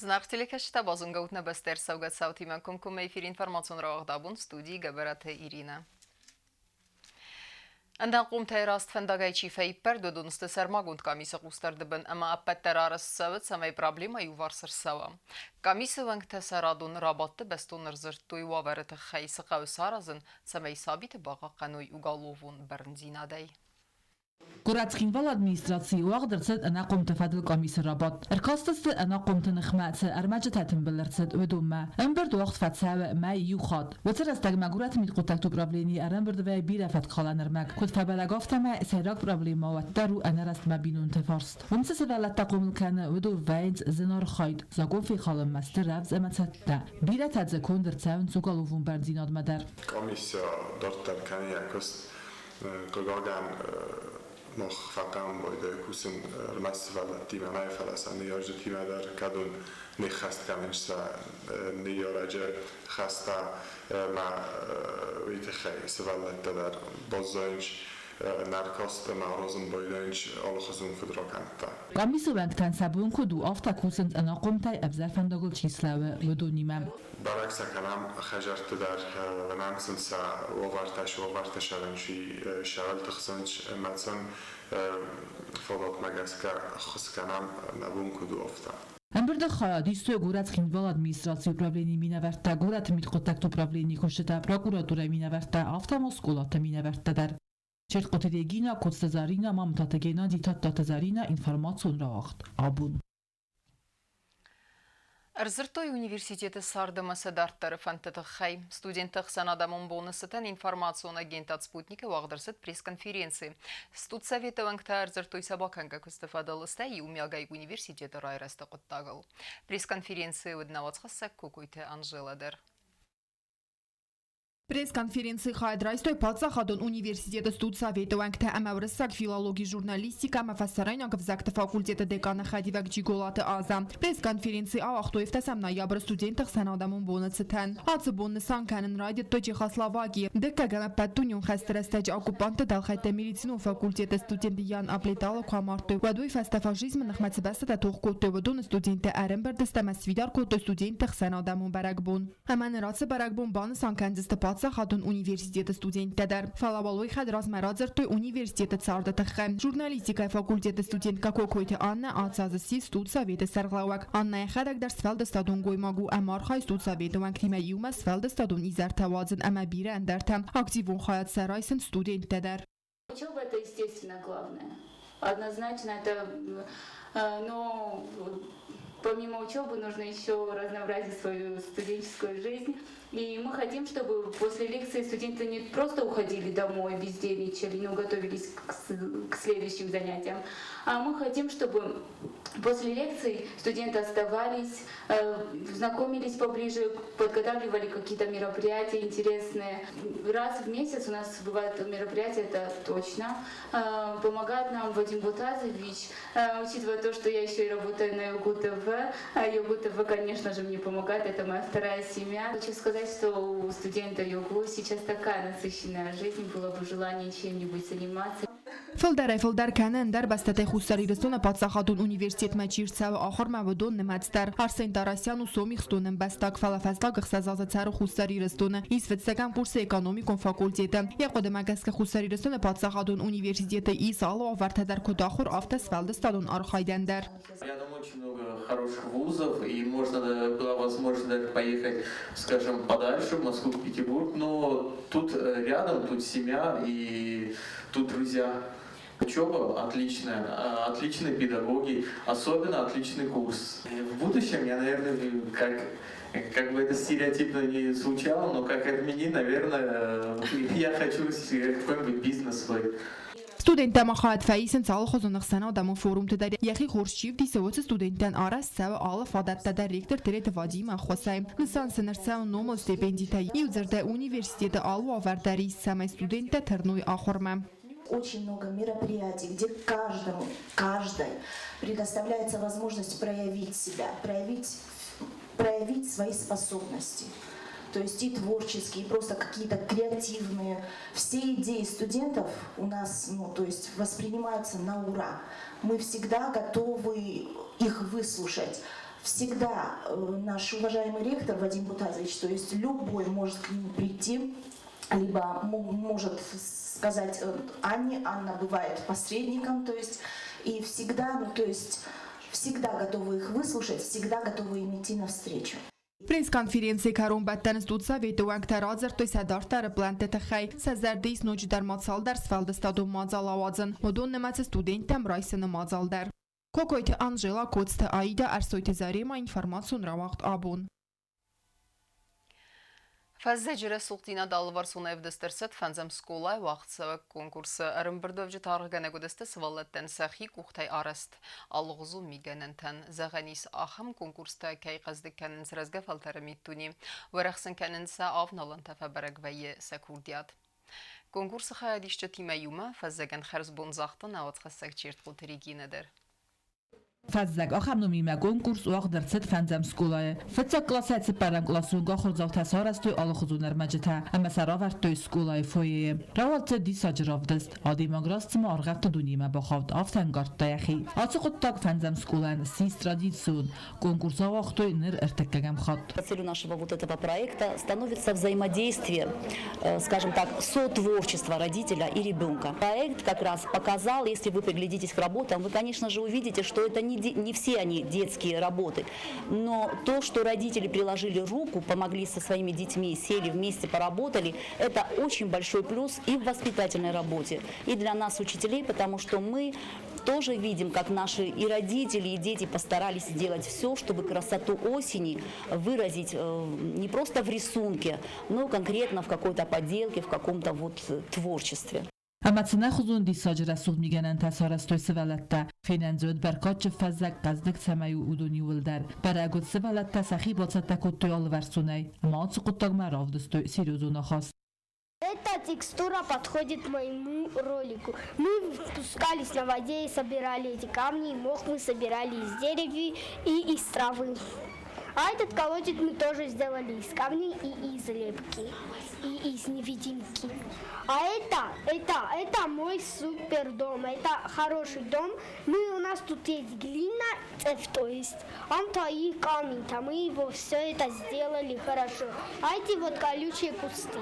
Зынаргъ телекӕсджытӕ, базонгӕ ут нӕ бӕстӕ ӕрцӕугӕ цаутимӕ комкоммӕ эфир информацион рауагъд абон студийы Гӕбӕраты Иринӕ. Ӕнӕхъомтӕй раст фӕндагӕй чи фӕиппӕрд, уыдон сты сӕрмагонд къамисы хъусдарды бын ӕмӕ ӕппӕт дӕр арӕзт цӕуы, цӕмӕй проблемӕ иуварс ӕрцӕуа. Къамисы уӕнгтӕ сӕ радон рабадты бӕстон ӕрдзырдтой уавӕры тыххӕй, цы хъӕуы саразын, цӕмӕй сабиты бахъахъхъӕной уголовон бӕрндзинадӕй. Горӕт Цхинвалы администрацийы уагъд ӕрцыд ӕнахъомты фӕдыл къамисы рабадт. Ӕркастысты ӕнахъомты ныхмӕ цы ӕрмӕджытӕ тымбыл ӕрцыд, уыдонмӕ. Ӕмбырд уагъд фӕцӕуы мӕй иу хатт. Уыцы рӕстӕгмӕ горӕты мидхъуыддӕгты управленийы ӕрӕмбырд вӕййы бирӕ фӕткхалӕн ӕрмӕг. Куыд фӕбӕрӕг, афтӕмӕй сӕйраг проблемӕ уӕддӕр у ӕнӕрӕстмӕ бинонты фарст. Уым цы сывӕллӕттӕ хъомыл кӕны, уыдон вӕййынц зынархайд, закъон фехалынмӕ сты рӕвдз ӕмӕ цӕттӕ. Бирӕтӕ дзы конд ӕрцӕуынц уголовон бӕрндзинадмӕ дӕр. Комиссия дарддӕр кӕны йӕ куыст. Хъыгагӕн, мах фӕхъӕуӕн байдайы кусын ӕрмӕст сывӕллӕттимӕ нӕ, фӕлӕ сӕ ныййарджытимӕ дӕр, кӕд уын не ххӕст кӕнынц сӕ ныййарӕджы хӕстӕ ӕмӕ уый тыххӕй сывӕллӕттӕ дӕр баззайынц нӕркаст ӕмӕ аразын байдайынц алыхуызон фыдракӕндтӕ. Къамисы уӕнгтӕн сӕ бон куыд у, афтӕ кусынц ӕнахъомтӕй ӕвзӕр фӕндагыл чи слӕууы, уыдонимӕ. Бӕрӕг сӕ кӕнӕм хӕдзӕртты дӕр, уынӕм сын сӕ уавӕртӕ, сӕ уавӕртӕ сӕрӕнчи сӕрыл тыхсынц ӕмӕ сын фадатмӕ гӕсгӕ ӕххуыс кӕнӕм, нӕ бон куыд у, афтӕ. Ӕмбырды хайад истой горӕт Цхинвалы администрацийы управленийы минӕвӕрттӕ, горӕты мидхъуыддӕгты управленийы куыстытӕ, прокуратурӕйы минӕвӕрттӕ, афтӕ ма скъолаты минӕвӕрттӕ дӕр. Чертхъоты Регина, Коцты Зарина, Мамытаты Геннади, Тадтаты Зарина, информацион рауагъд абон. Ӕрдзырдтой университеты цард ӕмӕ сӕ дарддӕры фӕндты тыххӕй. Студентты ӕхсӕнадӕмон боны цытӕн информацион агентад «Спутник»-ы уагъд ӕрцыд пресс-конференци. Студсоветы уӕнгтӕ ӕрдзырдтой сӕ бакӕнгӕ куысты фӕдыл, стӕй иумиагӕй университеты райрӕзты хъуыддагыл. Пресс-конференцийы уыд нӕ уацхӕссӕг Кокойты Анжела дӕр. Пресс-конференцийы хайад райстой паддзахадон университеты студсоветы уӕнгтӕ ӕмӕ уырыссаг филологи, журналистикӕ ӕмӕ фӕсарӕйнаг ӕвзӕгты факультеты деканы хӕдивӕг Джиголаты Аза. Пресс-конференци ауагътой 7 ноябры студентты ӕхсӕнадӕмон боны цытӕн. Ацы бон нысан кӕнын райдыдтой Чехословакийы дыккаг ӕмӕ ӕппӕтдунеон хӕсты рӕстӕджы оккупантты дӕлхӕйттӕ медицинон факультеты студент Ян Аплетало куы амардтой, уӕд уый фӕстӕ фашизмы ныхмӕ цы бӕстӕтӕ тох кодтой, уыдоны студенттӕ ӕрӕмбырд сты ӕмӕ сфидар кодтой студентты ӕхсӕнадӕмон бӕрӕгбон. Ӕмӕ ныр ацы бӕрӕгбон банысан кӕндзысты паддзахадон университеты студенттӕ дӕр. Фӕлӕ уал уый хӕдразмӕ радзырдтой университеты царды тыххӕй. Журналистикӕйы факультеты студенткӕ Кокойты Аннӕ ацы аз ссис студсоветы сӕргълӕууӕг. Аннӕ йӕхӕдӕг дӕр сфӕлдыстадон гоймаг у ӕмӕ архайы студсоветы уӕнгтимӕ иумӕ сфӕлдыстадон изӕртӕ уадзын ӕмӕ бирӕ ӕндӕртӕ. Активон хайад сӕ райсынц студенттӕ дӕр. Учеба это, естественно, главное. Однозначно это, но помимо учебы нужно еще разнообразить свою студенческую жизнь. И мы хотим, чтобы после лекции студенты не просто уходили домой, бездельничали, но готовились к следующим занятиям, а мы хотим, чтобы после лекций студенты оставались, знакомились поближе, подготавливали какие-то мероприятия интересные. Раз в месяц у нас бывает мероприятие, это точно. Помогает нам Вадим Бутазович, учитывая то, что я еще и работаю на ЮГУ ТВ. ЮГУ ТВ, конечно же, мне помогает, это моя вторая семья. Хочу сказать, что у студента ЮГУ сейчас такая насыщенная жизнь, было бы желание чем-нибудь заниматься. Фылдӕрӕй-фылдӕр кӕны ӕндӕр бӕстӕтӕй Хуссар Ирыстоны паддзахадон университетмӕ чи рцӕуы ахуырмӕ, уыдон нымӕц дӕр. Арсен Тарасян у Сомихстоны ӕмбӕстаг, фӕлӕ фӕстаг 6 азы цӕры Хуссар Ирыстоны. Ис фыццӕгӕм курсы экономикон факультеты. Йӕ хъуыдымӕ гӕсгӕ Хуссар Ирыстоны паддзахадон университеты ис алы уавӕртӕ дӕр куыд ахуыр, афтӕ сфӕлдыстадон архайдӕн дӕр. Рядом очень много хороших вузов, и можно была возможность даже поехать, скажем, подальше, в Москву, в Петербург, но тут рядом, тут семья и тут друзья. Учеба отличная, отличные педагоги, особенно отличный курс. В будущем я, наверное, как бы это стереотипно не звучало, но как армянин, наверное, я хочу какой-нибудь бизнес свой. Студенттӕ ма хайад фӕисынц алыхуызон ӕхсӕнадӕмон форумты дӕр. Йӕхи хорз чи вдисы, уыцы студенттӕн арӕзт цӕуы алы фадӕттӕ дӕр ректор Тереты Вадимы ӕххуысӕй. Нысан сын ӕрцӕуы номыл стипендитӕ. Иудзырдӕй, университеты алы уавӕр дӕр ис, цӕмӕй студенттӕ тырной ахуырмӕ. Очень много мероприятий, где каждому, каждой предоставляется возможность проявить себя, проявить свои способности. То есть и творческие, и просто какие-то креативные. Все идеи студентов у нас, ну, то есть воспринимаются на ура. Мы всегда готовы их выслушать. Всегда наш уважаемый ректор Вадим Бутазович, то есть любой может к нему прийти, либо может сказать Анне, Анна бывает посредником, то есть и всегда, ну то есть всегда готовы их выслушать, всегда готовы им идти навстречу. Пресс-конференцийы кӕронбӕттӕны студсоветы уӕнгтӕ радзырдтой сӕ дарддӕры плӕнтты тыххӕй. Сӕ зӕрды ис ноджыдӕр ма цалдӕр сфӕлдыстадон мадзал ауадзын. Уыдон нымӕцы студенттӕм райсыны мадзал дӕр. Кокойты Анжела, Коцты Аида, Ӕрсойты Зарема, информацион рауагъд абон. Фӕззӕджы рӕсугъддзинад алыварсон ӕвдыст ӕрцыд фӕндзӕм скъолайы уагъдцӕуӕг конкурсы. Ӕрӕмбырдуӕвджыты аргъгӕнӕг уыдысты сывӕллӕттӕн сӕхи къухтӕй арӕзт алыгъуызон мигӕнӕнтӕн. Зӕгъӕн ис, ахӕм конкурстӕ кӕй хъӕздыг кӕнынц рӕзгӕ фӕлтӕры миддуне, уӕрӕх сын кӕнынц сӕ авналӕнтӕ, фӕбӕрӕг вӕййы сӕ курдиат. Конкурсы хайадисджытимӕ иумӕ фӕззӕгӕн хӕрзбон загъта науӕдзхӕссӕг Чертхъоты Регинӕ дӕр. Фӕззӕг ахӕм номимӕ конкурс уагъд ӕрцыд фӕндзӕм скъолайы. Фыццаг къласӕй цыппӕрӕм къласы онг ахуырдзаутӕ сарӕзтой алыхуызон ӕрмӕджытӕ ӕмӕ сӕ равӕрдтой скъолайы фойейы. Рауад дзы диссаджы равдыст. Адӕймаг раст цыма ӕргъӕвты дунемӕ бахауд, афтӕ ӕнкъардта йӕхи. Ацы хъуыддаг фӕндзӕм скъолайӕн ссис традицион. Конкурс ауагътой ныр ӕртыккӕгӕм хатт. Целью нашего вот этого проекта становится взаимодействие, скажем так, сотворчество родителя и ребенка. Проект как раз показал, если вы приглядитесь к работам, вы, конечно же, увидите, что это не все они детские работы, но то, что родители приложили руку, помогли со своими детьми, сели вместе, поработали, это очень большой плюс и в воспитательной работе, и для нас, учителей, потому что мы тоже видим, как наши и родители, и дети постарались сделать все, чтобы красоту осени выразить не просто в рисунке, но конкретно в какой-то поделке, в каком-то вот творчестве. Ӕмӕ цынӕхуызон диссаджы рӕсугъд мигӕнӕнтӕ сарӕзтой сывӕллӕттӕ. Фенӕн дзы уыд бӕркадджын фӕззӕг, хъӕздыг цӕмӕй у, уыдон иууылдӕр. Бӕрӕг уыд, сывӕллӕттӕ сӕхи бацӕттӕ кодтой алыварсонӕй, ӕмӕ ацы хъуыддагмӕ равдыстой серьезон ахаст. Эта текстура подходит моему ролику. Мы спускались на воде и собирали эти камни, и мох мы собирали из дерева и из травы. А этот колодец мы тоже сделали из камней и из лепки, и из невидимки. А это мой супер дом. Это хороший дом. У нас тут есть глина, то есть он то и камень, там мы его все это сделали хорошо. А эти вот колючие кусты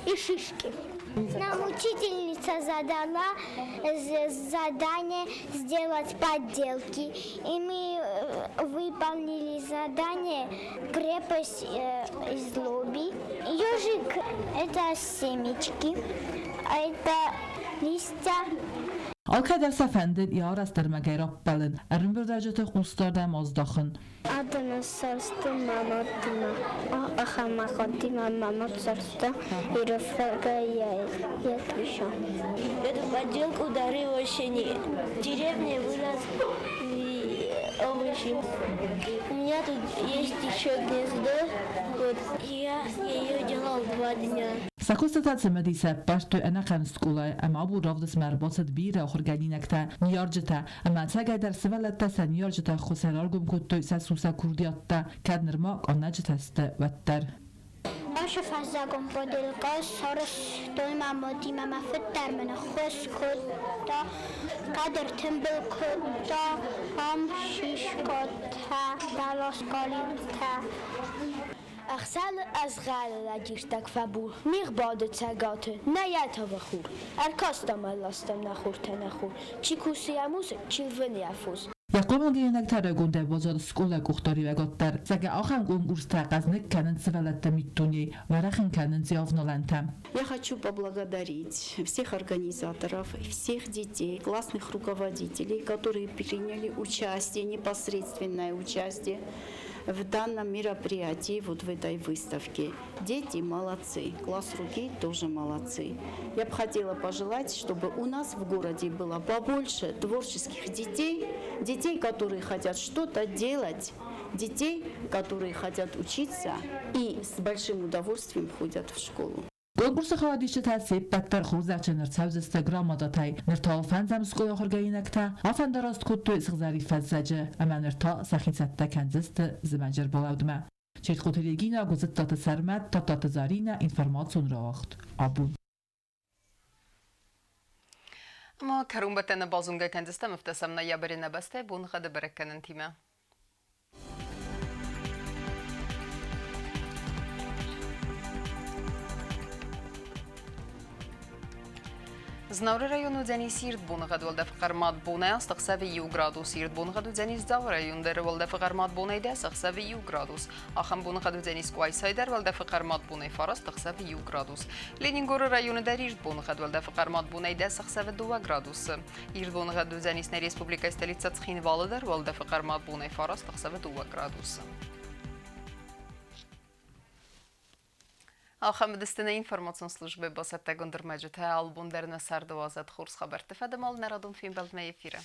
и шишки. Нам учительница задала задание сделать подделки. И мы выполнили задание «Крепость из лоби». Ежик – это семечки, а это листья. Алкӕдӕр сӕ фӕндыд йӕ арӕзт ӕрмӕгӕй раппӕлын, ӕрӕмбырдуӕвджыты хъусдардӕм аздахын. Адӕмы сӕрсты маматимӕ, ахӕм ахатимӕ мамат сӕрста ирыфӕгӕй йӕ туша. Эту поделку дары осени. В деревне выросли овощи. У меня тут есть еще гнездо. Вот, я ее делал 2 дня. Сӕ куыстытӕ цымыдис ӕппӕрстой ӕнӕхъӕн скъолайы ӕмӕ абон равдыстмӕ ӕрбацыд бирӕ ахуыргӕнинӕгтӕ, ныййарджытӕ ӕмӕ ӕцӕгӕйдӕр сывӕллӕттӕ сӕ ныййарджыты ӕххуысӕй раргом кодтой сӕ сусӕг курдиӕттӕ, кӕд нырма къаннӕджытӕ сты, уӕддӕр. Ашы фӕззӕгон поделка сарӕзтой мӕ мадимӕ, мӕ фыд дӕр мын ӕххуыс кодта, кӕд ӕртымбыл кодта ам шишкатӕ, бӕлас къалиутӕ. Ӕхсӕлы ӕзгъӕлы лӕджирттӕг фӕбур, Мигъ бады цӕгаты, нӕ йӕ тавы хур. Ӕркастам, ӕрластам нӕ хуртӕ нӕ хур, Чи кусы йӕ мус, чи лвыны йӕ фос. Йӕ хъомылгӕнинӕгтӕ райгондӕй баззад скъолайы къухдариуӕгад дӕр. Зӕгъгӕ, ахӕм конкурстӕ хъӕзныг кӕнынц сывӕллӕтты миддунейы, уӕрӕх ын кӕнынц йӕ авналӕнтӕ. Я хочу поблагодарить всех организаторов, всех детей, классных руководителей, которые приняли участие, непосредственное участие в данном мероприятии, вот в этой выставке. Дети молодцы, класс руки тоже молодцы. Я бы хотела пожелать, чтобы у нас в городе было побольше творческих детей, детей, которые хотят что-то делать, детей, которые хотят учиться и с большим удовольствием ходят в школу. Конкурсы хайадисджытӕ се ппӕт дӕр хорзӕхджын ӕрцӕудзысты грамотатӕй. Ныр та фӕндзӕм скъолайы ахуыргӕнинӕгтӕ афӕндараст кодтой сыгъзӕрин фӕззӕджы ӕмӕ ныр та сӕхи цӕттӕ кӕндзысты зымӕджы ӕрбалӕудмӕ. Чертхъоты Регина, Гуыдзыттаты Сӕрмӕт, Тадтаты Заринӕ, информацион рауагъд. Абон. Ӕмӕ кӕронбӕттӕны базонгӕ кӕндзыстӕм ӕвдӕсӕм ноябры нӕ бӕстӕйы боныгъӕды бӕрӕггӕнӕнтимӕ. Знауыры районы уыдзӕнис ирд боныгъӕд, уӕлдӕфы хъӕрмад бонӕй 8, ӕхсӕвы 1 градус. Ирд боныгъӕд уыдзӕнис Дзауы районы дӕр, уӕлдӕфы хъӕрмад бонӕй 10, ӕхсӕвы 1 градус. Ахӕм боныгъӕд уыдзӕнис Къуайсайы дӕр, уӕлдӕфы хъӕрмад бонӕй 9, ӕхсӕвы 1 градус. Ленингоры районы дӕр ирд боныгъӕд, уӕлдӕфы хъӕрмад бонӕй 10, ӕхсӕвы 2 градусы. Ирд боныгъӕд уыдзӕнис нӕ республикӕйы столицӕ Цхинвалы дӕр, уӕлдӕфы хъӕрмад бонӕй 9, ӕхсӕвы 2 градусы. Ахӕм уыдысты нӕ информацион службӕйы бацӕттӕгонд ӕрмӕджытӕ. Алыбон дӕр нӕ царды уадзӕд хорз хабӕртты фӕдыл нӕ радон фембӕлдмӕ эфиры.